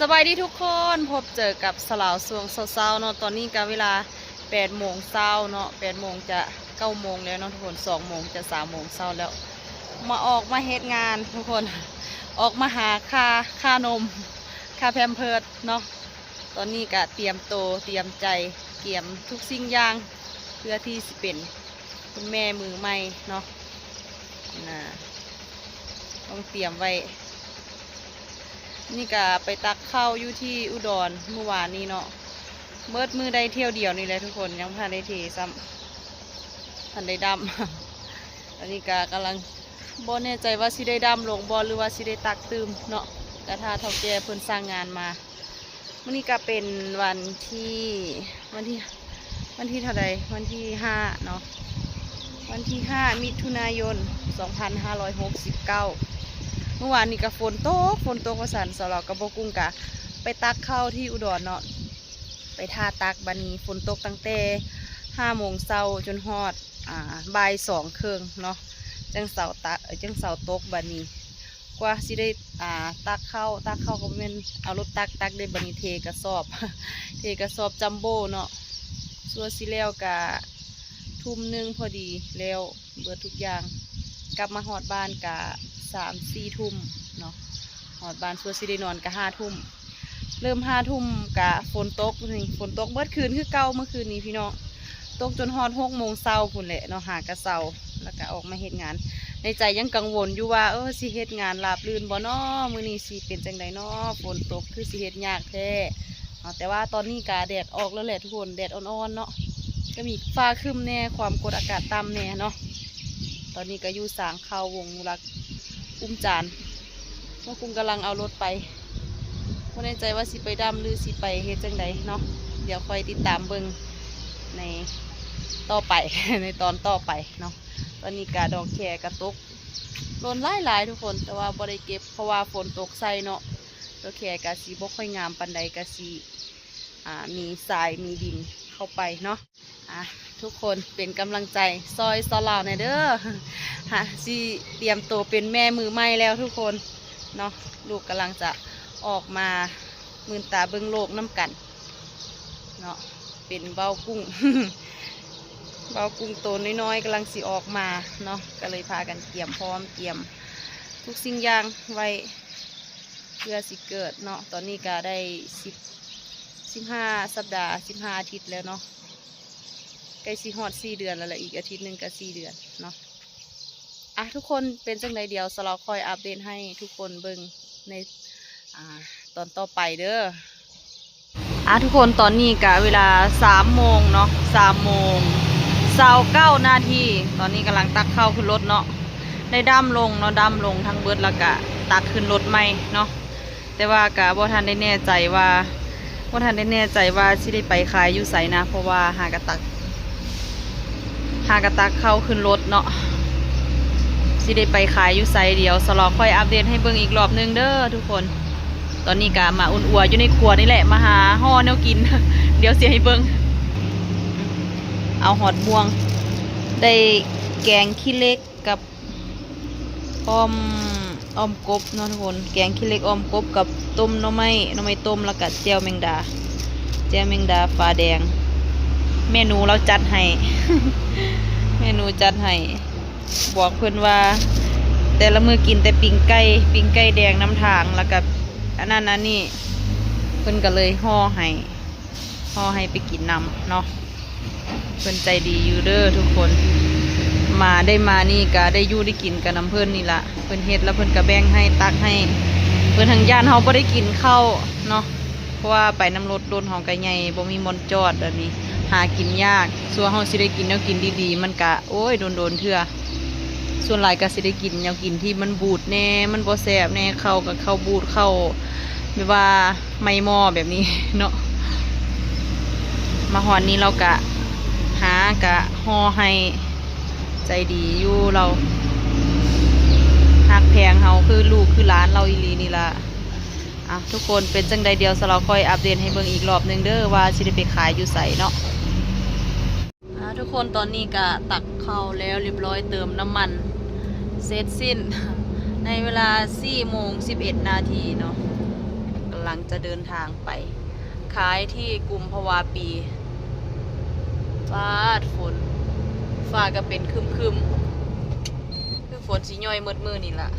ສະບາຍດີທຸກຄົນ, ພົບເຈີກັບສາວລາວຊ່ວງເຊົ້າໆເນາະ. ຕອນນີ້ກະເວລາແປດໂມງເຊົ້າເນາະ, ແປດໂມງຈະເກົ້າໂມງແລ້ວເນາະທຸກຄົນ, ສອງໂມງຈະສາມໂມງເຊົ້າແລ້ວ. ມາ ອອກມາເຮັດງານທຸກຄົນ, ອອກມາຫາຄ່າ ຄ່ານົມ ຄ່າແພມເພີດເນາະ. ຕອນນີ້ກະຕຽມໂຕ ຕຽມໃຈ ກຽມທຸກສິ່ງຢ່າງ ເພື່ອທີ່ຊິເປັນ ຄຸນແມ່ມືໃໝ່ເນາະ ນະ ຕ້ອງຕຽມໄວ້. ນີ້ກະໄປຕັກເຂົ້າຢູ່ທີ່ອຸດອນມື້ວານນີ້ເນາະ, ເບິດມື້ໄດ້ຖ້ຽວດຽວນີ້ແຫຼະທຸກຄົນ, ຍັງບໍ່ທັນໄດ້ເທຊ້ຳ ທັນໄດ້ດຳ. ອັນນີ້ກະກຳລັງ ບໍ່ແນ່ໃຈວ່າຊິໄດ້ດຳລົງບໍ່ ຫຼືວ່າຊິໄດ້ຕັກຕື່ມເນາະ, ກະຖ້າເຖົ້າແກ່ເພິ່ນສັ່ງງານມາ. ມື້ນີ້ກະເປັນວັນທີ ວັນທີ ວັນທີເທົ່າໃດ? ວັນທີຫ້າເນາະ, ວັນທີຫ້າ ມິຖຸນາຍົນ ສອງພັນຫ້າຮ້ອຍຫົກສິບເກົ້າ. ມື້ວານນີ້ກະຝົນຕົກ ຝົນຕົກວ່າຊັ້ນ, ສາວລາວກັບບ່າວກຸ້ງກະໄປຕັກເຂົ້າທີ່ອຸດອນເນາະ, ໄປຖ້າຕັກ. ບາດນີ້ຝົນຕົກຕັ້ງແຕ່ຫ້າໂມງເຊົ້າຈົນຮອດ ອ່າ ບ່າຍສອງເຄິ່ງເນາະ, ຈັ່ງເຊົາຕະ ຈັ່ງເຊົາຕົກ. ບາດນີ້ ກວ່າຊິໄດ້ ອ່າ ຕັກເຂົ້າ ຕັກເຂົ້າກໍແມ່ນເອົາລົດຕັກ ຕັກໄດ້. ບາດນີ້ເທກະສອບ ເທກະສອບຈັມໂບ້ເນາະ, ຊົ່ວຊິແລ້ວກະທຸ່ມໜຶ່ງພໍດີແລ້ວ ເບິດທຸກຢ່າງ. ກັບມາຮອດບ້ານກະສາມສີ່ທຸ່ມເນາະ, ຮອດບ້ານຊົ່ວຊິໄດ້ນອນກະຫ້າທຸ່ມ. ເລີ່ມຫ້າທຸ່ມກະຝົນຕົກນີ້ ຝົນຕົກເບິດຄືນຄືເກົ່າເມື່ອຄືນນີ້ພີ່ນ້ອງ, ຕົກຈົນຮອດຫົກໂມງເຊົ້າພຸ້ນແຫຼະເນາະ, ຫາກະເຊົາ ແລ້ວກະອອກມາເຮັດງານ. ໃນໃຈຍັງກັງວົນຢູ່ວ່າ ເອີ ຊິເຮັດງານລາບລື່ນບໍ່ນໍ ມື້ນີ້ຊິເປັນຈັ່ງໃດນໍ, ຝົນຕົກຄືຊິເຮັດຍາກແທ້ເນາະ. ແຕ່ວ່າຕອນນີ້ກະແດດອອກແລ້ວແຫຼະທຸກຄົນ, ແດດອ່ອນໆເນາະ, ກະມີຟ້າຄຶ້ມແດ່ ຄວາມກົດອາກາດຕ່ຳແດ່ເນາະ. ຕອນນີ້ກະຢູ່ສາງເຂົ້າວົງອະນຸລັກ ອຸ້ມຈານ ມາກຸ້ງກຳລັງເອົາລົດໄປ, ບໍ່ແນ່ໃຈວ່າຊິໄປດຳ ຫຼື ຊິໄປເຮັດຈັ່ງໃດເນາະ. ດຽວຄ່ອຍຕິດຕາມເບິ່ງໃນຕໍ່ໄປ ໃນຕອນຕໍ່ໄປເນາະ. ຕອນນີ້ກະດອກແຄກະຕົກຫຼົ່ນຫຼາຍໆທຸກຄົນ, ແຕ່ວ່າບໍ່ໄດ້ເກັບ ເພາະວ່າຝົນຕົກໃສ່ເນາະ, ດອກແຄກະຊິບໍ່ຄ່ອຍງາມປານໃດ, ກະຊິ ອ່າ ມີຊາຍມີດິນເຂົ້າໄປເນາະ. ອ່ະ ທຸກຄົນເປັນກຳລັງໃຈຊ່ອຍສາວລາວແດ່ເດີ. ຫາ ຊິຕຽມໂຕເປັນແມ່ມືໃໝ່ແລ້ວທຸກຄົນເນາະ, ລູກກຳລັງຈະອອກມາມື່ນຕາເບິ່ງໂລກນຳກັນເນາະ, ເປັນເບົາກຸ້ງ ເບົາກຸ້ງໂຕນ້ອຍໆກຳລັງຊິອອກມາເນາະ, ກະເລີຍພາກັນກຽມພ້ອມ ກຽມທຸກສິ່ງຢ່າງໄວ້ ເພື່ອຊິເກີດເນາະ. ຕອນນີ້ກະໄດ້ສິບ ສິບຫ້າສັບດາ ສິບຫ້າອາທິດແລ້ວເນາະ, ໃກ້ຊິຮອດສີ່ເດືອນແລ້ວລະ, ອີກອາທິດໜຶ່ງກະສີ່ເດືອນເນາະ. ອ່ະ ທຸກຄົນເປັນຈັ່ງໃດ ດຽວສາວລາວຄ່ອຍອັບເດດໃຫ້ທຸກຄົນເບິ່ງໃນ ອ່າ ຕອນຕໍ່ໄປເດີ. ອ່າ ທຸກຄົນ ຕອນນີ້ກະເວລາສາມໂມງເນາະ, ສາມໂມງຊາວເກົ້ານາທີ. ຕອນນີ້ກຳລັງຕັກເຂົ້າຂຶ້ນລົດເນາະ, ໄດ້ດຳລົງເນາະ, ດຳລົງທັງເບິດ ແລ້ວກະຕັກຂຶ້ນລົດໃໝ່ເນາະ. ແຕ່ວ່າກະບໍ່ທັນໄດ້ແນ່ໃຈວ່າ ບໍ່ທັນໄດ້ແນ່ໃຈວ່າຊິໄດ້ໄປຂາຍຢູ່ໃສນະ, ເພາະວ່າຫາກະຕັກ ຫາກະຕັກເຂົ້າຂຶ້ນລົດເນາະ, ຊິໄດ້ໄປຂາຍຢູ່ໃສ ດຽວສາວລາວຄ່ອຍອັບເດດໃຫ້ເບິ່ງອີກລອບໜຶ່ງເດີທຸກຄົນ. ຕອນນີ້ກະມາອຸ່ນອົວຢູ່ໃນຄົວນີ້ແຫຼະ, ມາຫາຫໍ່ແນວກິນ ດຽວຊິໃຫ້ເບິ່ງ. ເອົາຮອດບ່ວງ ໄດ້ແກງຂີ້ເຫຼັກ ກັບອ້ອມ ອ້ອມກົບເນາະທຸກຄົນ, ແກງຂີ້ເຫຼັກອ້ອມກົບກັບຕົ້ມໜໍ່ໄມ້ ໜໍ່ໄມ້ຕົ້ມ ແລ້ວກະແຈ່ວແມງດາ ແຈ່ວແມງດາຝາແດງ. ແມ່ໜູລາວຈັດໃຫ້ ແມ່ໜູຈັດໃຫ້, ບອກເພິ່ນວ່າແຕ່ລະມື້ກິນແຕ່ປີ້ງໄກ່ ປີ້ງໄກ່ແດງນຳທາງ ແລ້ວກະອັນນັ້ນອັນນີ້, ເພິ່ນກະເລີຍຫໍ່ໃຫ້ ຂໍໃຫ້ໄປກິນນຳເນາະ. ເພິ່ນໃຈດີຢູ່ເດີທຸກຄົນ, ມາ ໄດ້ມານີ້ກະໄດ້ຢູ່ໄດ້ກິນກັນນຳເພິ່ນນີ້ລະ, ເພິ່ນເຮັດແລ້ວເພິ່ນກະແບ່ງໃຫ້ ຕັກໃຫ້. ເພິ່ນທັງຢ້ານເຮົາບໍ່ໄດ້ກິນເຂົ້າເນາະ, ເພາະວ່າໄປນຳລົດ ລົດເຮົາກະໃຫຍ່ ບໍ່ມີບ່ອນຈອດແບບນີ້ ຫາກິນຍາກ. ສ່ວນເຮົາຊິໄດ້ກິນແນວກິນດີໆ ມັນກະ ໂອ້ຍ ດົນໆເທື່ອ. ສ່ວນຫຼາຍກະຊິໄດ້ກິນແນວກິນທີ່ມັນບູດແດ່ ມັນບໍ່ແຊບແດ່, ເຂົ້າກະເຂົ້າບູດ ເຂົ້າແບບວ່າໄໝ້ໝໍ້ແບບນີ້ເນາະ. ມາຮອດນີ້ລາວກະຫາກະຫໍ່ໃຫ້, ໃຈດີຢູ່ລາວ, ຮັກແພງເຮົາຄືລູກຄືຫຼານລາວອີ່ຫຼີນີ້ລະ. ອ່ະ ທຸກຄົນເປັນຈັ່ງໃດ ດຽວສາວລາວຄ່ອຍອັບເດດໃຫ້ເບິ່ງອີກລອບໜຶ່ງເດີ ວ່າຊິໄດ້ໄປຂາຍຢູ່ໃສເນາະ. ອ່າ ທຸກຄົນ ຕອນນີ້ກະຕັກເຂົ້າແລ້ວລຽບຮ້ອຍ ເຕີມນ້ຳມັນເສັດສິ້ນ ໃນເວລາສີ່ໂມງສິບເອັດນາທີເນາະ, ກຳ ກຳລັງຈະເດີນທາງໄປຂາຍທີ່ກຸມພະວາປີ. ປາດ ຝົນ ຟ້າກໍເປັນຄຶ້ມໆ ຄືຝົນຊິຍ້ອຍໝົດມື້ນີ້ລະ.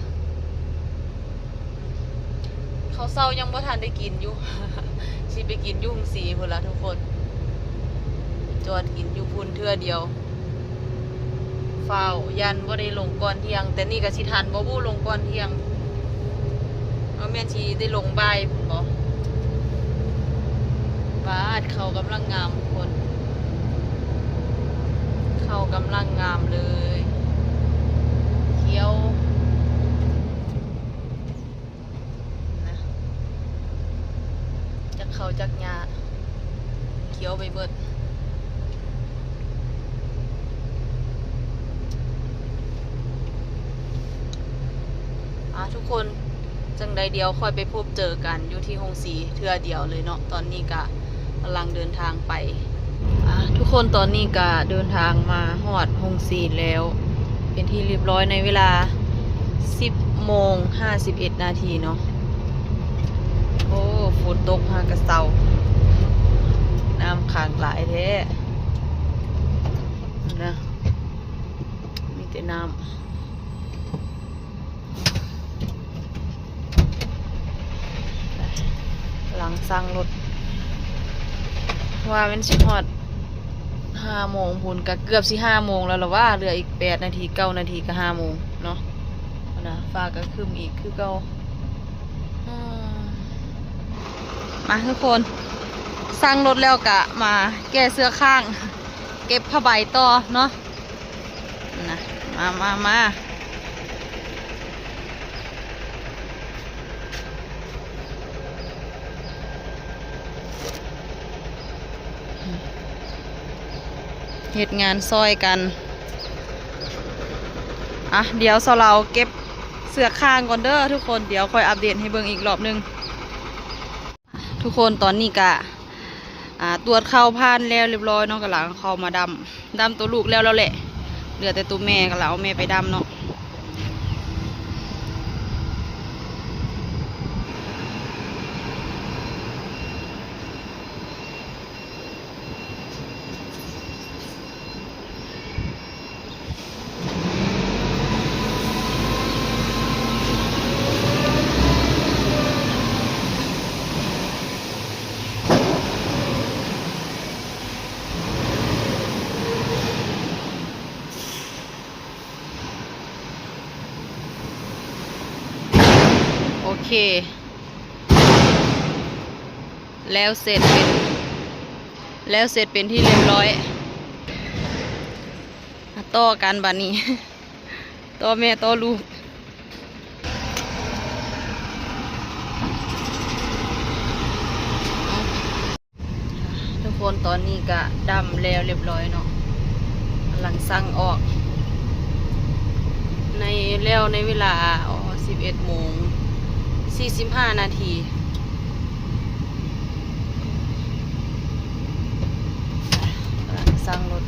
ເຂົ້າເຊົ້າຍັງບໍ່ທັນໄດ້ກິນຢູ່ ຊິໄປກິນຢູ່ໂຮງສີພຸ້ນລະທຸກຄົນ. ຈອດກິນຢູ່ພຸ້ນເທື່ອດຽວ ຟ້າວ ຢ້ານບໍ່ໄດ້ລົງກ່ອນທ່ຽງ. ແຕ່ນີ້ກໍຊິທັນບໍ່ບຸ ລົງກ່ອນທ່ຽງ ເຮົາແມ່ນຊິໄດ້ລົງບ່າຍພຸ້ນບໍ? ປາດ ເຂົ້າກຳລັງງາມທຸກຄົນ ເຂົ້າກຳລັງງາມເລີຍ ຂຽວ ນະ ຈັກເຂົ້າຈັກຫຍ້າ ຂຽວໄປເບິດ. ອ່າ ທຸກຄົນ ຈັ່ງໃດດຽວຄ່ອຍໄປພົບເຈີກັນຢູ່ທີ່ໂຮງສີເທື່ອດຽວເລີຍເນາະ. ຕອນນີ້ກະກຳລັງເດີນທາງໄປ. ອ່າ ທຸກຄົນ ຕອນນີ້ກະເດີນທາງມາຮອດໂຮງສີແລ້ວ ເປັນທີ່ຮຽບຮ້ອຍ ໃນເວລາສິບໂມງຫ້າສິບເອັດນາທີເນາະ. ໂອ້ ຝົນຕົກຫາກະເຊົາ ນ້ຳຂັງຫຼາຍແທ້ນະ ມີແຕ່ນ້ຳ. ກຳລັງສັ່ງລົດ ວ່າແມ່ນຊິຮອດຫ້າໂມງພຸ້ນ ກະເກືອບຊິຫ້າໂມງແລ້ວລະວ່າ ເຫຼືອອີກແປດນາທີ ເກົ້ານາທີກະຫ້າໂມງເນາະ. ພຸ້ນນະ ຟ້າກະຄຶ້ມອີກຄືເກົ່າ. ອືມ ມາທຸກຄົນ ສັ່ງລົດແລ້ວກະມາແກ້ເສື້ອຄ້າງ ເກັບຜ້າໃບຕໍ່ເນາະ. ນະ ມາ ມາ ມາ ເຮັດງານຊ່ອຍກັນ. ອ່ະ ດຽວຊາວລາວເກັບເສື້ອຄ້າງກ່ອນເດີທຸກຄົນ ດຽວຄ່ອຍອັບເດດໃຫ້ເບິ່ງອີກລອບໜຶ່ງ. ທຸກຄົນ ຕອນນີ້ກະ ອ່າ ຕວດເຂົ້າຜ່ານແລ້ວຮຽບຮ້ອຍເນາະ ກຳລັງເອົາເຂົ້າມາດຳ ດຳໂຕລູກແລ້ວແລ້ວແຫຼະ ເຫຼືອແຕ່ໂຕແມ່ ກຳລັງເອົາແມ່ໄປດຳເນາະ. ໂອເຄ ແລ້ວເສັດເປັນ ແລ້ວເສັດເປັນທີ່ຮຽບຮ້ອຍ. ມາຕໍ່ກັນບາດນີ້ ຕໍ່ແມ່ຕໍ່ລູກ. ທຸກຄົນ ຕອນນີ້ກະດຳແລ້ວຮຽບຮ້ອຍເນາະ ກຳລັງສັ່ງອອກ ໃນ ແລ້ວໃນເວລາ ອໍ ສິບເອັດໂມງສີ່ສິບຫ້ານາທີ. ກຳລັງສັ່ງລົດ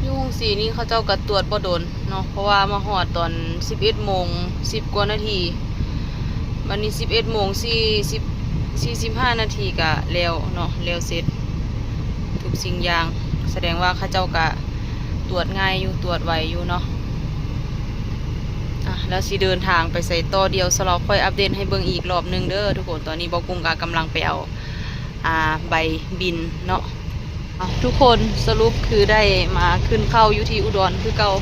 ຢູ່ໂຮງສີນີ້ເຂົາເຈົ້າກະຕວດບໍ່ດົນເນາະ ເພາະວ່າມາຮອດຕອນສິບເອັດໂມງສິບກວ່ານາທີ ບາດນີ້ສິບເອັດໂມງສີ່ສິບ ສີ່ສິບຫ້ານາທີກະແລ້ວເນາະ ແລ້ວເສັດທຸກສິ່ງຢ່າງ ສະແດງວ່າເຂົາເຈົ້າກະ ຕວດງ່າຍຢູ່ ຕວດໄວຢູ່ເນາະ. ອ່ະ ແລ້ວຊິເດີນທາງໄປໃສຕໍ່ ດຽວສາວລາວຄ່ອຍອັບເດດໃຫ້ເບິ່ງອີກລອບໜຶ່ງເດີທຸກຄົນ. ຕອນນີ້ບ່າວກຸ້ງກະກຳລັງໄປເອົາ ອ່າ ໃບບິນເນາະ. ອ່ະ ທຸກຄົນ ສະຫຼຸບຄືໄດ້ມາຂຶ້ນເຂົ້າຢູ່ທີ່ອຸດອນຄືເກົ່າ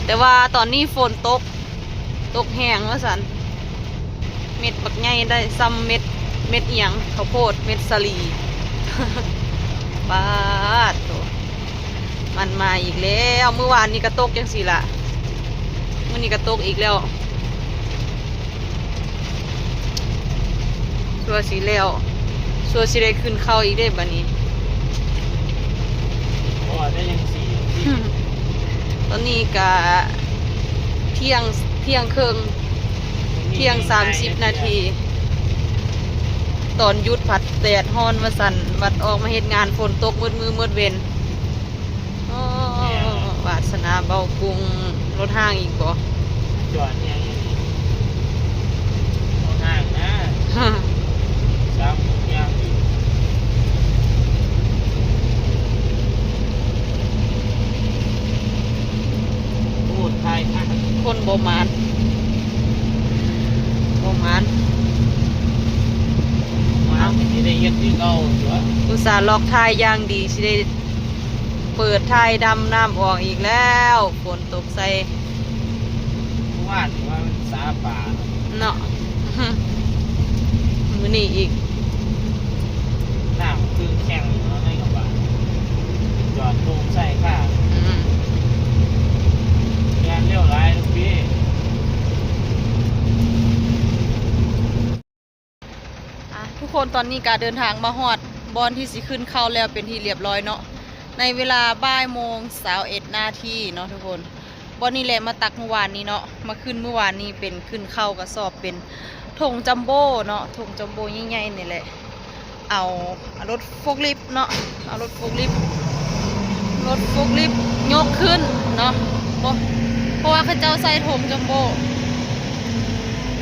ແຕ່ວ່າຕອນນີ້ຝົນຕົກ ຕົກແຮງວ່າຊັ້ນ ເມັດບັກໃຫຍ່ໄດ້ສ່ຳເມັດ ເມັດອີ່ຫຍັງ ເຂົ້າໂພດ ເມັດສາລີ. ປາດໂທ້ ມັນມາອີກແລ້ວ ມື້ວານນີ້ກະຕົກຈັ່ງຊີ້ລະ ມື້ນີ້ກະຕົກອີກແລ້ວ. ຊົ່ວຊິແລ້ວ ຊົ່ວຊິໄດ້ຂຶ້ນເຂົ້າອີກເດ້ບາດນີ້. ເພາະວ່າໄດ້ຍັງສີ່ ຕອນນີ້ກະທ່ຽງ ທ່ຽງເຄິ່ງ ທ່ຽງສາມສິບນາທີ. ຕອນຢຸດພັດແດດຮ້ອນວ່າຊັ້ນ ບັດອອກມາເຮັດງານຝົນຕົກໝົດມື້ໝົດເວັນ. ໂອ້ ວາດສະໜາເບົາກຸງ ລົດຫ້າງອີກບໍ່? ຈອດຫຍັງ ບໍ່ຫ້າງນະ ສາມຄົນຍ່າງຢູ່. ໂອ້ ຖ່າຍ ຄົນບໍ່ໝານ ບໍ່ໝານ ມາຊິໄດ້ເຮັດຄືເກົ່າຕົວະ. ອຸດສ່າລັອກຖ່າຍຢ່າງດີ ຊິໄດ້ເປີດຖ່າຍ ດຳນ້ຳອອກອີກແລ້ວ ຝົນຕົກໃສ່. ເມື່ອວານນີ້ວ່າມັນສາປາເນາະ ເນາະ ມື້ນີ້ອີກ ນ້ຳຄືແຂງເນາະ ໃນກະບະ ຈອດໂປ່ງໃສ່ຄ່າ ອືມ ແລ່ນເລັວຫຼາຍທຸກປີ. ອ່ະ ທຸກຄົນ ຕອນນີ້ກະເດີນທາງມາຮອດບ່ອນທີ່ຊິຂຶ້ນເຂົ້າແລ້ວເປັນທີ່ລຽບຮ້ອຍເນາະ ໃນເວລາບ່າຍໂມງຊາວເອັດນາທີເນາະທຸກຄົນ. ບ່ອນນີ້ແຫຼະ ມາຕັກມື້ວານນີ້ເນາະ ມາຂຶ້ນມື້ວານນີ້ເປັນຂຶ້ນເຂົ້າກະສອບ ເປັນຖົງຈັມໂບ້ເນາະ ຖົງຈັມໂບ້ໃຫຍ່ໆນີ້ແຫຼະ ເອົາ ເອົາລົດໂຟກລິບເນາະ ເອົາລົດໂຟກລິບ ລົດໂຟກລິບຍົກຂຶ້ນເນາະ ເພາະ ເພາະວ່າເຂົາເຈົ້າໃສ່ຖົງຈັມໂບ້.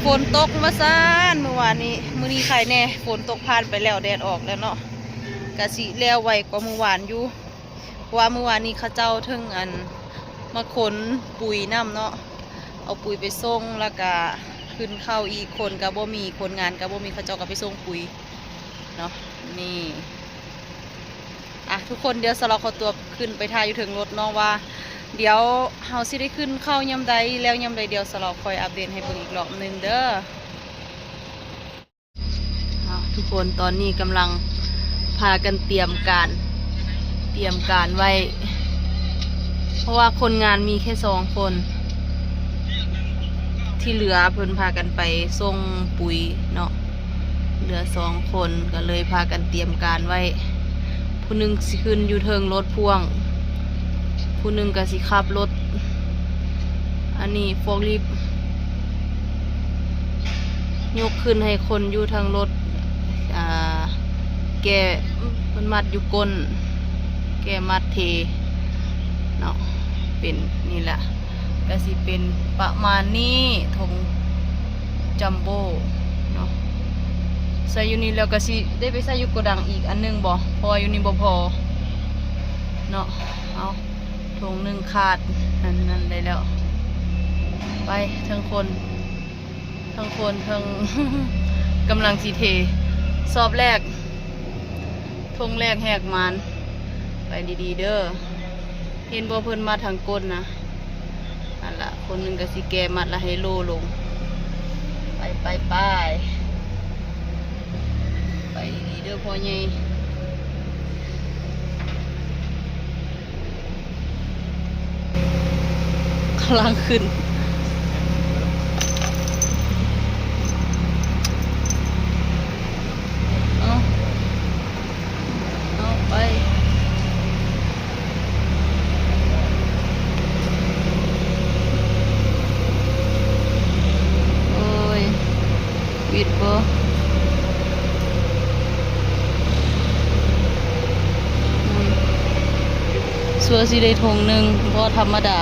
ຝົນຕົກວ່າຊັ້ນມື້ວານນີ້ ມື້ນີ້ໄຄແນ່ ຝົນຕົກຜ່ານໄປແລ້ວ ແດດອອກແລ້ວເນາະ ກະຊິແລ້ວໄວກວ່າມື້ວານຢູ່. ເພາະວ່າມື້ວານນີ້ເຂົາເຈົ້າເຖິງ ອັນ ມາຂົນປຸຍນຳເນາະ ເອົາປຸຍໄປສົ່ງ ແລ້ວກະຂຶ້ນເຂົ້າອີກ ຄົນກະບໍ່ມີ ຄົນງານກະບໍ່ມີ ເຂົາເຈົ້າກະໄປສົ່ງປຸຍເນາະ. ນີ້ ອ່ະ ທຸກຄົນ ດຽວສາວລາວຂໍຕົວຂຶ້ນໄປຖ້າຢູ່ເທິງລົດເນາະ ວ່າດຽວເຮົາຊິໄດ້ຂຶ້ນເຂົ້າຍາມໃດ ແລ້ວຍາມໃດ ດຽວສາວລາວຄ່ອຍອັບເດດໃຫ້ເບິ່ງອີກລອບໜຶ່ງເດີ. ເອົາ ທຸກຄົນ ຕອນນີ້ກຳລັງພາກັນຕຽມການ ຕຽມການໄວ້ ເພາະວ່າຄົນງານມີແຄ່ສອງຄົນ ທີ່ເຫຼືອເພິ່ນພາກັນໄປສົ່ງປຸຍເນາະ ເຫຼືອສອງຄົນ ກະເລີຍພາກັນຕຽມການໄວ້ ຜູ້ໜຶ່ງຊິຂຶ້ນຢູ່ເທິງລົດພ່ວງ ຜູ້ໜຶ່ງກະຊິຂັບລົດ ອັນນີ້ໂຟກລິບ ຍົກຂຶ້ນໃຫ້ຄົນຢູ່ເທິງລົດ ອ່າ ແກ່ມັດຢູ່ກົ້ນ ແກ່ມັດເທເນາະ ເປັນນີ້ແຫຼະ ກະຊິເປັນປະມານນີ້ ຖົງຈັມໂບ້ເນາະ ໃສ່ຢູ່ນີ້ແລ້ວກະຊິໄດ້ໄປໃສ່ຢູ່ໂກດັງອີກອັນໜຶ່ງບໍ ເພາະວ່າຢູ່ນີ້ບໍ່ພໍເນາະ. ເອົາ ຖົງໜຶ່ງຂາດ ອັນນັ້ນໄດ້ແລ້ວ ໄປ ທັງຄົນ ທັງຄົນ ທັງ ກຳລັງຊິເທ ສອບແລກ ຖົງແລກແຫກມານ ໄປດີໆເດີ ເຫັນບໍ່ ເພິ່ນມາທາງກົ້ນນະ ອັນລະ ຄົນໜຶ່ງກະຊິແກ່ມັດລະໃຫ້ໂລລົງ ໄປ ໄປ ໄປ ໄປດີໆເດີພໍ່ໃຫຍ່. ກຳລັງຂຶ້ນ ເອົາ ເອົາໄປ ໂອ້ຍ ວິດບໍ່? ອືມ ຊົ່ວຊິໄດ້ຖົງໜຶ່ງ ບໍ່ທຳມະດາ.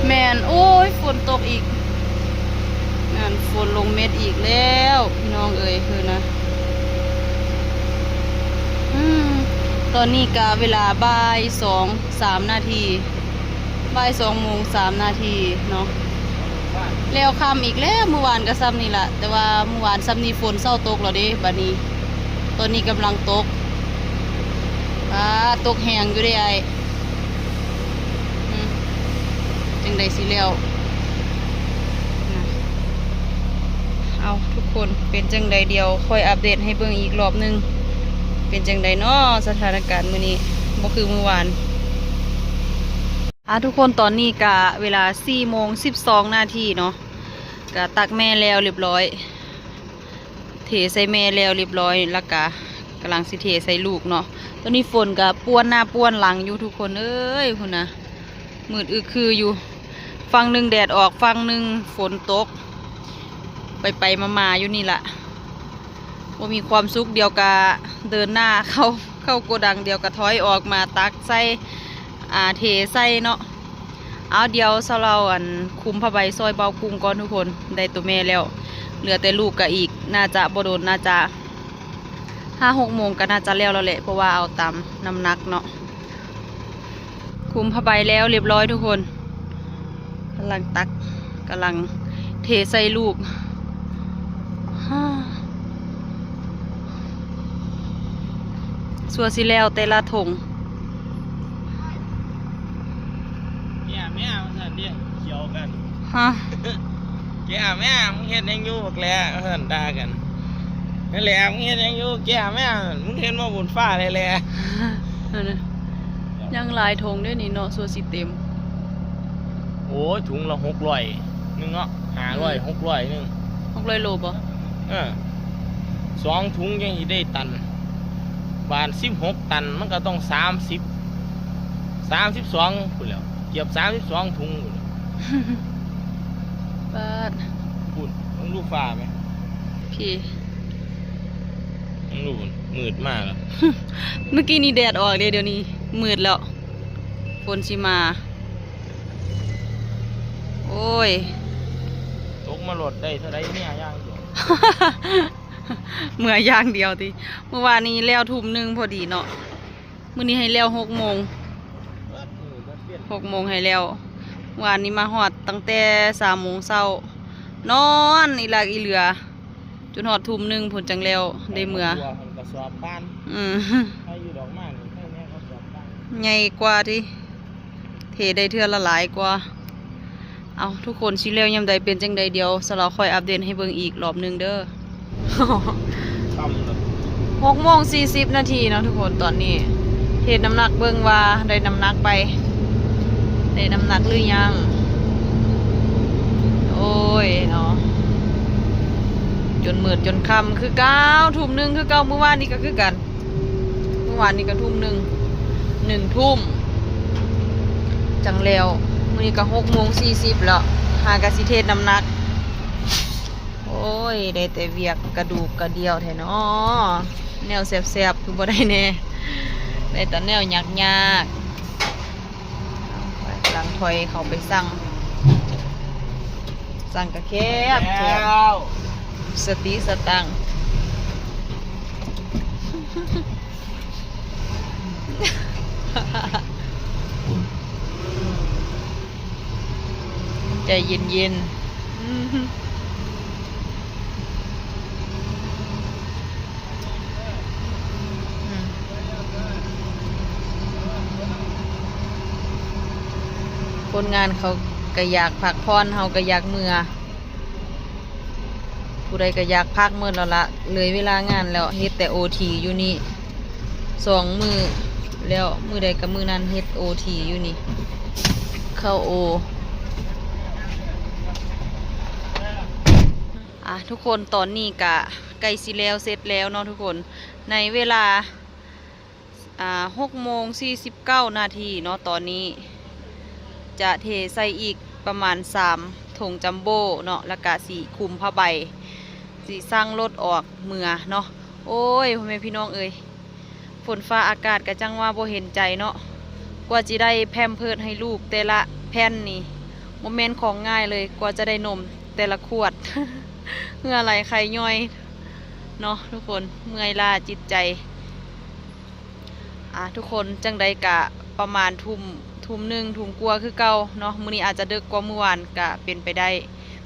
ແມ່ນ ໂອ້ຍ ຝົນຕົກອີກ ນັ້ນ ຝົນລົງເມັດອີກແລ້ວ ພີ່ນ້ອງເອີຍ ຄືນະ ອືມ ຕອນນີ້ກະເວລາບ່າຍສອງສາມນາທີ ບ່າຍສອງໂມງສາມນາທີເນາະ ແລ້ວຄ່ຳອີກແລ້ວ ມື້ວານກະຊ່ຳນີ້ລະ ແຕ່ວ່າມື້ວານຊ່ຳນີ້ຝົນເຊົາຕົກແລ້ວເດ້ ບາດນີ້ຕອນນີ້ກຳລັງຕົກ ອາ ຕົກແຮງຢູ່ເດ້ອ້າຍ ອືມ ຈັ່ງໃດຊິແລ້ວ ເອົາ ທຸກຄົນ ເປັນຈັ່ງໃດ ດຽວຄ່ອຍອັບເດດໃຫ້ເບິ່ງອີກລອບໜຶ່ງ ເປັນຈັ່ງໃດເນາະ ສະຖານະການມື້ນີ້ ບໍ່ຄືມື້ວານ. ອ່າ ທຸກຄົນ ຕອນນີ້ກະເວລາສີ່ໂມງສິບສອງນາທີເນາະ ກະຕັກແມ່ແລ້ວລຽບຮ້ອຍ ເທໃສ່ແມ່ແລ້ວລຽບຮ້ອຍ ແລ້ວກະກຳລັງຊິເທໃສ່ລູກເນາະ ຕອນນີ້ຝົນກະປ່ວນໜ້າປ່ວນຫຼັງຢູ່ ທຸກຄົນເອີຍ ພຸ້ນນະ ມືດອຶກຄືຢູ່ ຝັ່ງໜຶ່ງແດດອອກ ຝັ່ງໜຶ່ງຝົນຕົກ ໄປໆມາໆຢູ່ນີ້ລະ ບໍ່ມີຄວາມສຸກ ດຽວກະເດີນໜ້າເຂົ້າ ເຂົ້າໂກດັງ ດຽວກະຖອຍອອກມາຕັກໃສ່ ອ່າ ເທໃສ່ເນາະ. ເອົາ ດຽວສາວລາວ ອັນ ຄຸມຜ້າໃບຊ່ອຍເບົາກຸ້ງກ່ອນທຸກຄົນ ໄດ້ໂຕແມ່ແລ້ວ ເຫຼືອແຕ່ລູກກະອີກ ໜ້າຈະບໍ່ດົນ ໜ້າຈະຫ້າຫົກໂມງກະໜ້າຈະແລ້ວແລ້ວແຫຼະ ເພາະວ່າເອົາຕາມນ້ຳໜັກເນາະ. ຄຸມຜ້າໃບແລ້ວຮຽບຮ້ອຍທຸກຄົນ ກຳລັງຕັກ ກຳລັງເທໃສ່ລູກ ຊົ່ວຊິແລ້ວແຕ່ລະຖົງ. ແກ້ແມ່ວ່າຊັ້ນເດ້ ຂຽວກັນ ຮະ ແກ້ແມ່ ມຶງເຮັດຫຍັງຢູ່ບັກແຫຼ ວ່າຊັ້ນ ດ່າກັນ ນັ້ນແຫຼະ ມຶງເຮັດຫຍັງຢູ່ ແກ້ແມ່ ມຶງເຫັນບໍ່ບຸນຟ້າແຫຼ ຍັງຫຼາຍຖົງເດ້ນີ້ເນາະ ຊົ່ວຊິເຕັມ. ໂອ້ຍ ຖົງລະຫົກຮ້ອຍໜຶ່ງເນາະ ຫ້າຮ້ອຍ ອືມ ຫົກຮ້ອຍໜຶ່ງ ຫົກຮ້ອຍໂລບໍ່? ເອີ ສອງຖົງຈັ່ງຊິໄດ້ຕັນ ບາດສິບຫົກຕັນ ມັນກະຕ້ອງສາມສິບ ສາມສິບສອງພຸ້ນແຫຼ້ວ ກຽບສາມສິບສອງຖົງພຸ້ນແຫຼ້ວ. ປາດ ພຸ້ນ ເບິ່ງດູຟ້າແມະ ພີ້ ເບິ່ງດູ ມືດມາແລ້ວ ເມື່ອກີ້ນີ້ແດດອອກເດ້ ດຽວນີ້ມືດແລ້ວ ຝົນຊິມາ. ໂອ້ຍ ຕົກມາໂລດ ໄດ້ເທົ່າໃດເມືອຢ່າງດຽວ ເມືອຢ່າງດຽວຕິ. ມື້ວານນີ້ແລ້ວທຸ່ມໜຶ່ງພໍດີເນາະ ມື້ນີ້ໃຫ້ແລ້ວຫົກໂມງ ຫົກໂມງໃຫ້ແລ້ວ. ວານນີ້ມາຮອດຕັ້ງແຕ່ສາມໂມງເຊົ້າ ນອນອີ່ຫຼັກອີ່ເຫຼືອ ຈົນຮອດທຸ່ມໜຶ່ງພຸ້ນຈັ່ງແລ້ວ ໄດ້ເມືອ ກະສອບປານ ອືມ ໃຫ້ຢູ່ດອກມານີ້ ໃຫ້ແນ່ກະສອບປານ ໃຫຍ່ກວ່າຕິ ເທໄດ້ເທື່ອລະຫຼາຍກວ່າ. ເອົ້າ ທຸກຄົນ ຊິແລ້ວຍາມໃດເປັນຈັ່ງໃດ ດຽວສາວລາວຄ່ອຍອັບເດດໃຫ້ເບິ່ງອີກລອບໜຶ່ງເດີ. ຄ່ຳແລ້ວ ຫົກໂມງສີ່ສິບນາທີເນາະທຸກຄົນ ຕອນນີ້ເຮັດນ້ຳໜັກເບິ່ງວ່າໄດ້ນ້ຳໜັກໄປ ໄດ້ນ້ຳໜັກຫຼືຍັງ. ໂອ້ຍເນາະ ຈົນມືດຈົນຄ່ຳຄືເກົ່າ ທຸ່ມໜຶ່ງຄືເກົ່າ ມື້ວານນີ້ກະຄືກັນ ມື້ວານນີ້ກະທຸ່ມໜຶ່ງ ໜຶ່ງທຸ່ມຈັ່ງແລ້ວ. ມື້ນີ້ກະຫົກໂມງສີ່ສິບແລ້ວ ຫາກະຊິເທດນ້ຳໜັກ. ໂອ້ຍ ໄດ້ແຕ່ວຽກກະດູກກະດ່ຽວແທ້ເນາະ ແນວແຊບໆຄືບໍ່ໄດ້ແນ່ ໄດ້ແຕ່ແນວຍາກໆ. ກຳລັງຖອຍເຂົ້າໄປສັ່ງ ສັ່ງກະແຄບ ແຄບ ສະຕິສະຕັງ ໃຈເຢັນໆ. ອືມ ຄົນງານເຂົາກະຢາກພັກຜ່ອນ ເຮົາກະຢາກເມືອ ຜູ້ໃດກະຢາກພັກໝົດແລ້ວລະ ເລີຍເວລາງານແລ້ວ ເຮັດແຕ່ໂອທີຢູ່ນີ້ສອງມື້ແລ້ວ ມື້ໃດກະມື້ນັ້ນ ເຮັດໂອທີຢູ່ນີ້ ເຂົ້າໂອ. ອ່າ ທຸກຄົນ ຕອນນີ້ກະໃກ້ຊິແລ້ວເສັດແລ້ວເນາະທຸກຄົນ ໃນເວລາ ອ່າ ຫົກໂມງສີ່ສິບເກົ້ານາທີເນາະ ຕອນນີ້ຈະເທໃສ່ອີກປະມານສາມຖົງຈັມໂບ້ເນາະ ລະກະຊິຄຸມຜ້າໃບ ຊິສັ່ງລົດອອກເມືອເນາະ. ໂອ້ຍ ພໍ່ແມ່ພີ່ນ້ອງເອີຍ ຝົນຟ້າອາກາດກະຈັ່ງວ່າບໍ່ເຫັນໃຈເນາະ ກວ່າຊິໄດ້ແພມເພີດໃຫ້ລູກແຕ່ລະແຜ່ນນີ້ ບໍ່ແມ່ນຂອງງ່າຍເລີຍ ກວ່າຈະໄດ້ນົມແຕ່ລະຂວດ ເຫື່ອໄຫຼໄຂ້ຍ່ອຍເນາະທຸກຄົນ ເມື່ອຍລ້າຈິດໃຈ. ອ່າ ທຸກຄົນ ຈັ່ງໃດກະປະມານທຸ່ມ ທຸ່ມໜຶ່ງ ທຸ່ມກວ່າຄືເກົ່າເນາະ ມື້ນີ້ອາດຈະເດິກກວ່າມື້ວານກະເປັນໄປໄດ້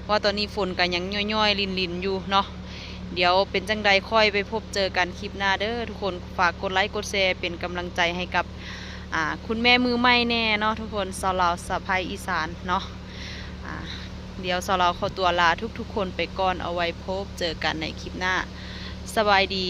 ເພາະວ່າຕອນນີ້ຝົນກະຍັງຍ້ອຍໆລິນໆຢູ່ເນາະ. ດຽວເປັນຈັ່ງໃດຄ່ອຍໄປພົບເຈີກັນຄລິບໜ້າເດີທຸກຄົນ ຝາກກົດໄລກົດແຊເປັນກຳລັງໃຈໃຫ້ກັບ ອ່າ ຄຸນແມ່ມືໃໝ່ແນ່ເນາະທຸກຄົນ ສາວລາວສະໃພ້ອີສານເນາະ. ອ່າ ດຽວສາວລາວຂໍຕົວລາທຸກໆຄົນໄປກ່ອນ ເອົາໄວ້ພົບເຈີກັນໃນຄລິບໜ້າ ສະບາຍດີ.